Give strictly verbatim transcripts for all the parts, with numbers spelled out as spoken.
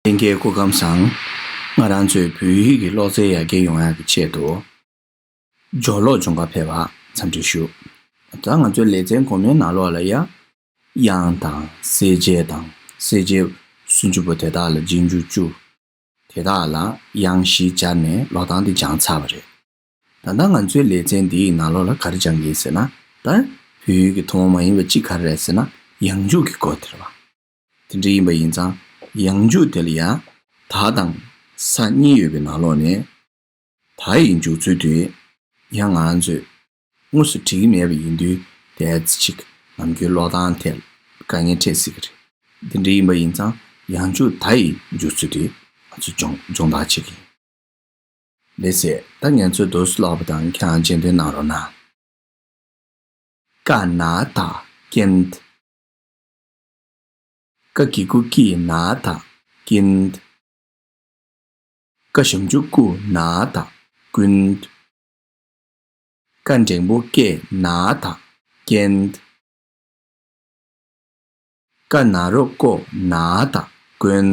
ལྷན་རྒྱས་སྐུ་ཁམས་བཟང་། ང་རང་ཚོའི་བོད་ཡིག་གི་ཀློག་རྩལ་ཡར་རྒྱས་ཡོང་ཡག་གི་ཆེད་དུ། སྦྱོར་ཀློག་སྦྱོང་གར་ཕེབས་པར་འཚམས་འདྲི་ཞུ། ད་ང་ཚོའི་ལེ་ཚན་གོང་མའི་ནང་ལོགས་ལ་ཡ། དབྱངས་དང་གསལ་བྱེད་དང་གསལ་བྱེད་སུམ་ཅུ་པོ་དེ་དག་ལ་རྗེས་འཇུག་བཅུ། དེ་དག་ལ་དབྱངས་བཞི་སྦྱར་ནས་ཀློག་སྟངས་དེ་སྦྱངས་ཚར་བ་རེད། ད་ལྟ་ང་ཚོའི་ལེ་ཚན་འདིའི་ནང་ལོགས་ལ་ག་རེ་སྦྱང་གི་ཡིན་ཟེར་ན། ད་བོད་ཡིག་གི་ཐུན་མོང་མ་ཡིན་པ་གཅིག་ག་རེ་རེད་ཟེར་ན། ཡང་འཇུག་གི་སྐོར་དེ་རེད་བ། དེ་འདྲ་ཡིན་པ་ཡིན་ཙང་། ཡང་འཇུག་དེ་ལ་ཡང་ད་དང་ས་གཉིས་ཡོད་པའི་ནང་ལོགས་ནས། ད་ཡི་འཇུག་ཚུལ་དེ་ཡང་ང་ཚོས་དངོས་སུ་བྲིས་ཀྱི་མེད་པ་ཡིན་དུས། དེ་ཅིག་ནམ་རྒྱུན་ཀློག་སྟངས་ཐད་དཀའ་ངལ་འཕྲད་སྲིད་ཀྱི་རེད། དེ་འདྲ་ཡིན་པ་ཡིན་ཙང་། ཡང་འཇུག་ད་ཡི་འཇུག་ཚུལ་དེ་ང་ཚོས་སྦྱོང་སྦྱོང་བརྡར་བྱེད་ཀྱི་ཡིན། ལགས་སེ། ད་ང་ཚོས་འདུག་སེ་ཀློག་པ་དང་ཁྱེད་རང་རྗེས་ཟློས་གནང་རོགས་གནང་། ཀ་ན་བཏགས་ཀན། ཀ་གི་གུ་ཀི་ན་བཏགས་ཀིན། ཀ་ཞབས་ཀྱུ་ཀུ་ན་བཏགས་ཀུན། ཀ་འགྲེང་བུ་ཀེ་ན་བཏགས་ཀེན། ཀ་ན་རོ་ཀོ་ན་བཏགས་ཀོན།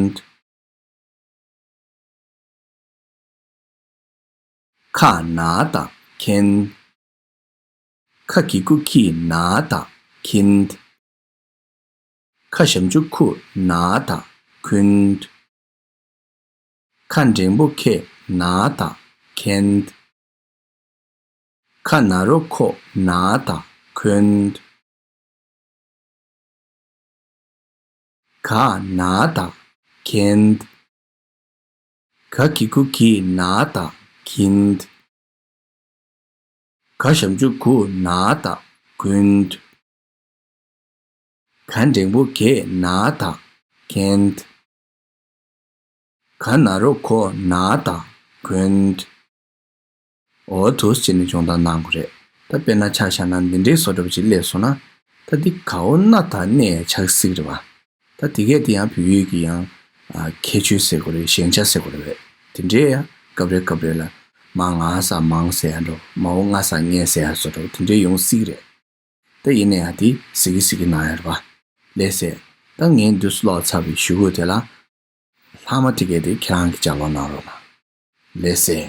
ཁ་ན་བཏགས་ཁེན། ཁ་གི་གུ་ཁི་ན་བཏགས་ཁིན། ཁ་ཞབས་ཀྱུ་ཁུ་ན་བཏགས་ཁུན། ཁ་འགྲེང་བུ་ཁེ་ན་བཏགས་ཁེན། ཁ་ན་རོ་ཁོ་ན་བཏགས་ཁོན། ག་ན་བཏགས་གན། ག་གི་གུ་གི་ན་བཏགས་གིན། ག་ཞབས་ཀྱུ་གུ་ན་བཏགས་གུན། ག་འགྲེང་བུ་གེ་ན་བཏགས་གེན། ག་ན་རོ་གོ་ན་བཏགས་གོན། འོ་འདུག་སེ་བྱས་ནས་སྦྱོང་བརྡར་གནང་དགོས་རེད། ད་དཔེར་ན་ཆ་བཞག་ན་འདི་འདྲའི་བཟོ་འདྲ་པོ་ཅིག་སླེབས་སོང་ན། ད་འདི་ག་འོ་ན་ད་གནས་ཆགས་སྲིད་རེད་བ། ད་དེ་གས་དེ་ཡང་བོད་ཡིག་གི་ཡང་། ཨ། ཁྱད་ཆོས་ཟེར་དགོས་རེད། ཞན་ཆ་ཟེར་དགོས་རེད་བས། དེ་འདྲའི་ཡང་སྐབས་རེ་སྐབས་རེ་ལ་མ་ང་ས་མང་ཟེར་ཡ་འདྲ་བོ། མ་འོ་ང་ས་ངས་ཟེར་ཡ་བཟོ་འདྲ་བོ་དེ་འདྲའི་ཡོང་སྲིད་རེད། ད་ཡིན་ན་ཡང་དེ་གཟིགས་གི་གཟིགས་གི་གནང་ཡ་རེད་བ། ལགས་སེ། ད་ངས་འདུག་སེ་ཀློག་ཚར་བའི་གཞུག་གུ་དེ་ལ། ལྷག་མ་དེ་གས་དེ་ཁྱེད་རང་གིས་ལྗགས་ཀློག་གནང་རོགས་གནང་། ལགས་སེ།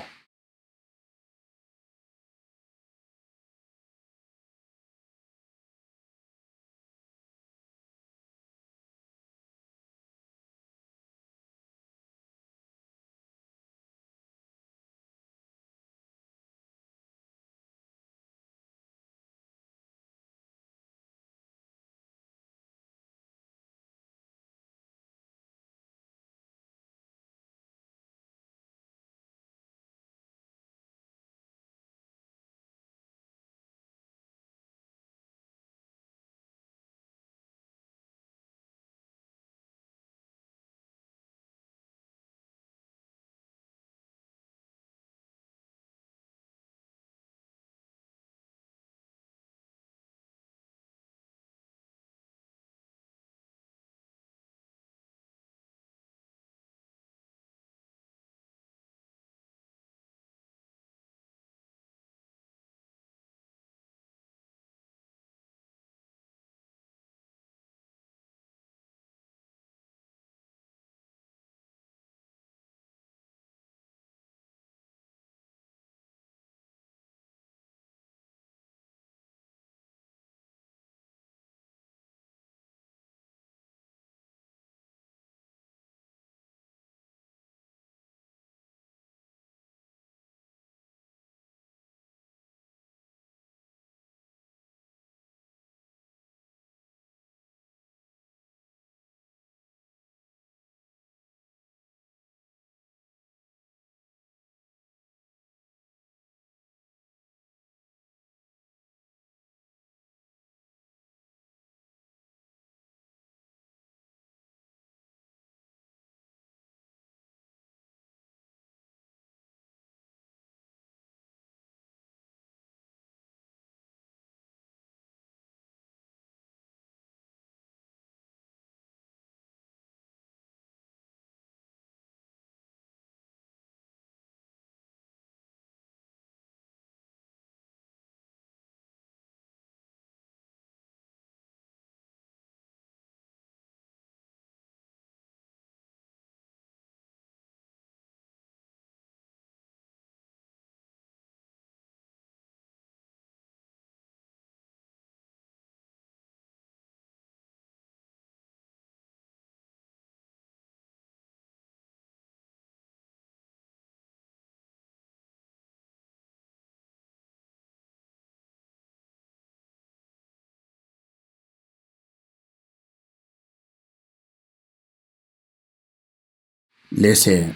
ལགས་སེ།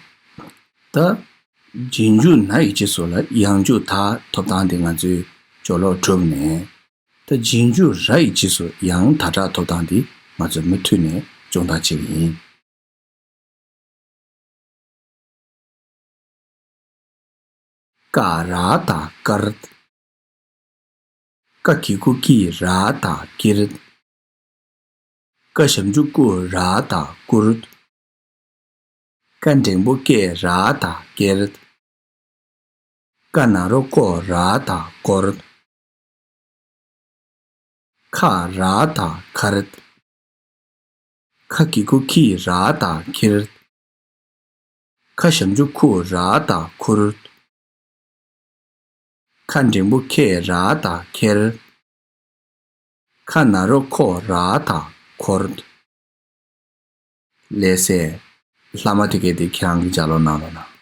ད། རྗེས་འཇུག་ན་ཡི་རྗེས་སུ་ལ་ཡང་འཇུག་ད་ཐོབ་སྟངས་དེ་ང་ཚོས་ཅོག་ལོག་གྲུབ་ནས། ད་རྗེས་འཇུག་ར་ཡི་རྗེས་སུ་ཡང་ད་དྲག་ཐོབ་སྟངས་དེ་ང་ཚོས་མུ་མཐུད་ནས་སྦྱོང་བརྡར་བྱེད་ཀྱི་ཡིན། ཀ་ར་ད་ཀར། ཀ་གི་གུ་ཀི་ར་ད་ཀིར། ཀ་ཞབས་ཀྱུ་ཀུ་ར་ད་ཀུར། ཀ་འགྲེང་བུ་ཀེ་ར་ད་ཀེར། ཀ་ན་རོ་ཀོ་ར་ད་ཀོར། ཁ་ར་ད་ཁར། ཁ་གི་གུ་ཁི་ར་ད་ཁིར། ཁ་ཞབས་ཀྱུ་ཁུ་ར་ད་ཁུར། ཁ་འགྲེང་བུ་ཁེ་ར་ད་ཁེར། ཁ་ན་རོ་ཁོ་ར་ད་ཁོར། ལགས་སེ། ལྷག་མ་དེ་གས་དེ་ཁྱེད་རང་གིས་ལྗགས་ཀློག་གནང་རོགས་གནང་།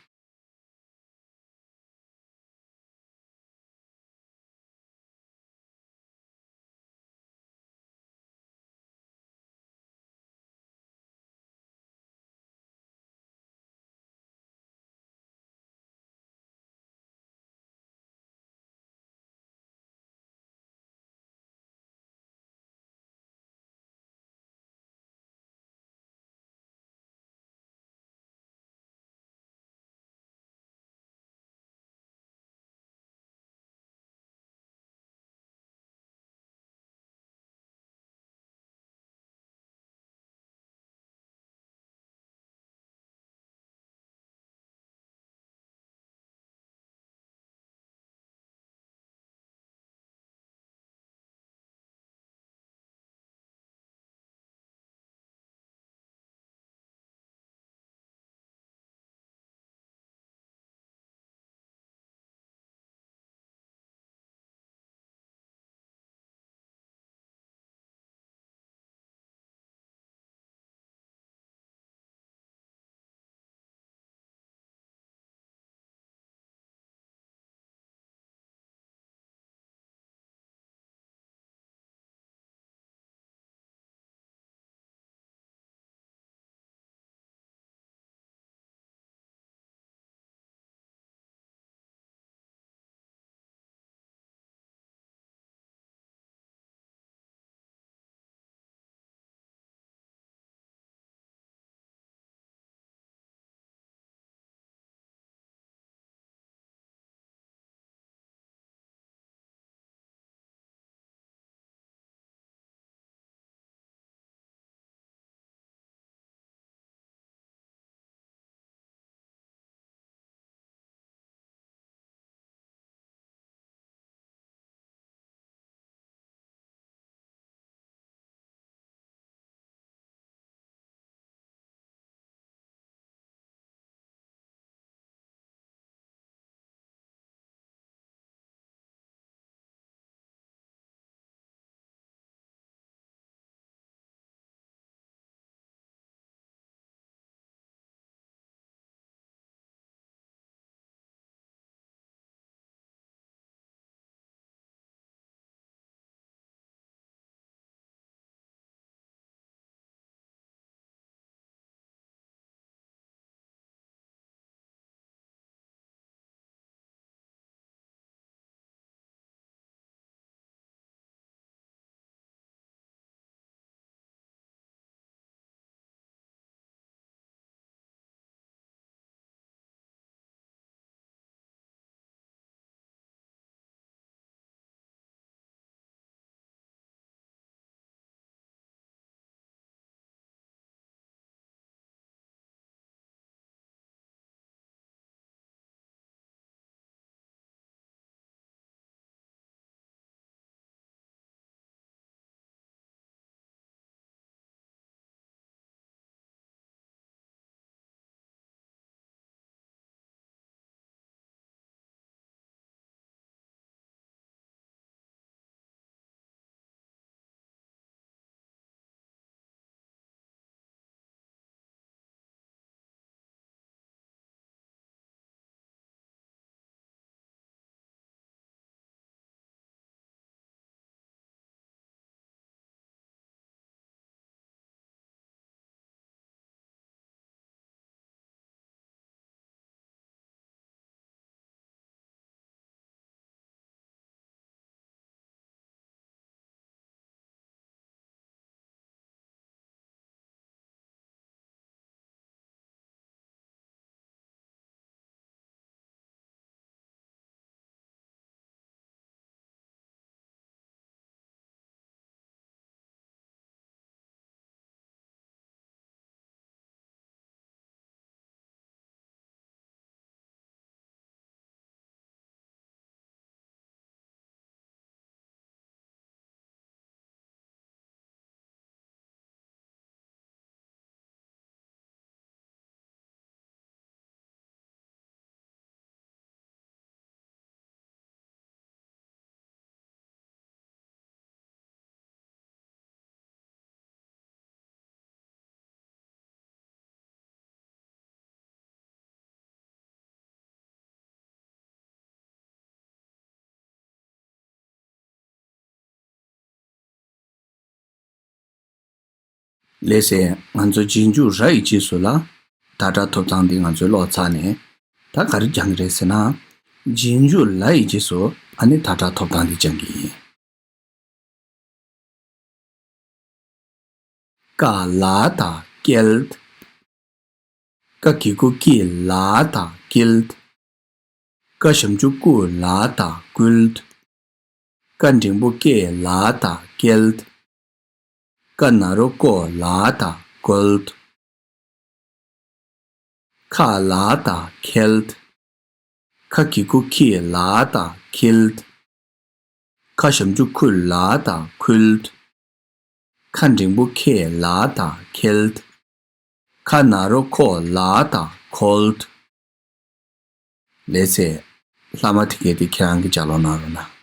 ལགས་སེ། ང་ཚོ་རྗེས་འཇུག་ར་ཡི་རྗེས་སུ་ལ་ད་སྒྲ་ཐོབ་སྟངས་འདི་ང་ཚོས་ཀློག་ཚར་ནས། ད་ག་རེ་སྦྱང་གི་རེད་ཟེར་ན། རྗེས་འཇུག་ལ་ཡི་རྗེས་སུ་ཨ་ནི་ད་སྒྲ་ཐོབ་སྟངས་འདི་སྦྱང་གི་ཡིན། ཀ་ལ་དང་ཀལ། ཀ་གི་གུ་ཀི་ལ་དང་ཀིལ། ཀ་ཞབས་ཀྱུ་ཀུ་ལ་དང་ཀུལ། ཀ་འགྲེང་བུ་ཀེ་ལ་དང་ཀེལ། ཀ་ན་རོ་ཀོ་ལ་དང་ཀོལ། ཁ་ལ་དང་ཁེལ། ཁ་གི་གུ་ཁི་ལ་དང་ཁིལ། ཁ་ཞབས་ཀྱུ་ཁུ་ལ་དང་ཁུལ། ཁ་འགྲེང་བུ་ཁེ་ལ་དང་ཁེལ། ཁ་ན་རོ་ཁོ་ལ་དང་ཁོལ། ལགས་སེ། ལྷག་མ་དེ་གས་དེ་ཁྱེད་རང་གིས་ལྗགས་ཀློག་གནང་རོགས་གནང་།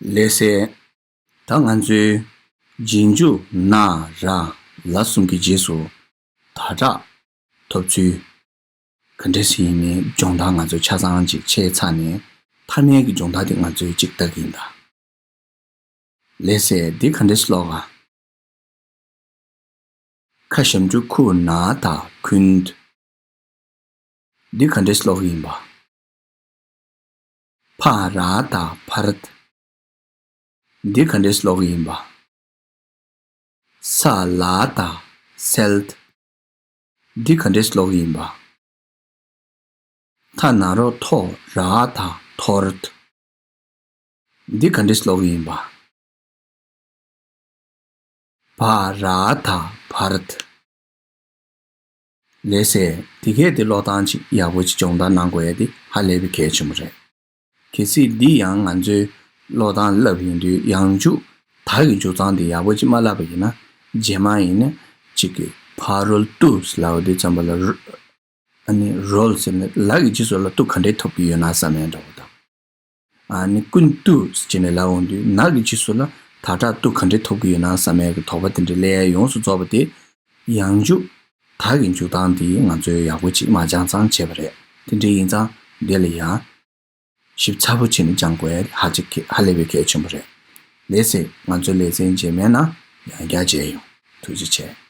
ལགས་སེ། ད་ང་ཚོའི་རྗེས་འཇུག་ན་ར་ལ་གསུམ་གྱི་རྗེས་སུ་ད་དྲག་ཐོབ་ཚུལ་ག་འདྲས་ཡིན་མིན་སྦྱོང་བརྡར་ང་ཚོས་ཆ་ཚང་ཅིག་བྱས་ཚར་ནས། མཐའ་མའི་གི་སྦྱོང་བརྡར་དེ་ང་ཚོས་ཅིག་ལྟ་གི་ཡིན་ད། ལགས་སེ། འདི་ག་འདྲས་ཀློག་ག་ཁ་ཞབས་ཀྱུ་ཁུ་ན་ད་ཁུན། འདི་ག་འདྲས་ཀློག་གི་ཡིན་པ། ཕ་ར་ད་ཕར་ད། འདི་ག་འདྲས་ཀློག་གི་ཡིན་པ། ས་ལ་ད་སལ་ད། འདི་ག་འདྲས་ཀློག་གི་ཡིན་པ། ཐ་ན་རོ་ཐོ་ར་ད་ཐོར་ད། འདི་ག་འདྲས་ཀློག་གི་ཡིན་པ། བ་ར་ད་བར་ད། ལགས་སེ། དེ་གས་དེ་ཀློག་སྟངས་ཅིག་ཡག་པོ་ཅིག་སྦྱོང་བརྡར་གནང་དགོས་ཡ་དེ་ཧ་ལས་པའི་གལ་ཆེན་པོ་རེད། གལ་སྲིད་འདི་ཡང་ང་ཚོའི་ཀློག་སྟངས་བསླབ་ཡོང་དུས་ཡང་འཇུག་ད་གི་འཇུག་སྟངས་དེ་ཡག་པོ་ཅིག་མ་བསླབ་པ་ཡིན་ན། རྗེས་མ་ཡིན་ན་ཅིག་གི་ཕ་རོལ་ཏུ་ལབ་དུས་ཙམ་པ་ལ་རོ། ཨ་ནི་རོལ་ཟེར་ནས་ལ་གི་རྗེས་སུ་ལ་ཏུ་ག་འདྲས་ཐོབ་ཀྱི་ཡོད་ན་བསམ་ཡ་འདྲ་བོ་དང་། ཨ་ནི་ཀུན་ཏུ་ཟེར་ནས་ལབ་འོང་དུས་ན་གི་རྗེས་སུ་ལ་ད་དྲག་ཏུ་ག་འདྲས་ཐོབ་ཀྱི་ཡོད་ན་བསམ་ཡ་གི་དོགས་པ་དེ་འདྲ་སླེབས་ཡ་ཡོངས་སུ་རྫོགས་པ་དེ། ཡང་འཇུག་ད་གི་འཇུག་སྟངས་དེ་ང་ཚོས་ཡག་པོ་ཅིག་མ་སྦྱངས་ཙང་བྱས་པ་རེད། དེ་འདྲ་ཡིན་ཙང་འདི་ལ་ཡང་ཞིབ་ཚགས་པོ་བྱས་ནས་སྦྱང་དགོས་ཡ་ཧ་ཅིག་ཧ་ལས་པའི་གལ་ཆེན་པོ་རེད། ལགས་སེ། ང་ཚོའི་ལེ་ཚན་རྗེས་མའི་ནང་ཡང་བསྐྱར་མཇལ་ཡོང་། ཐུགས་རྗེ་ཆེ།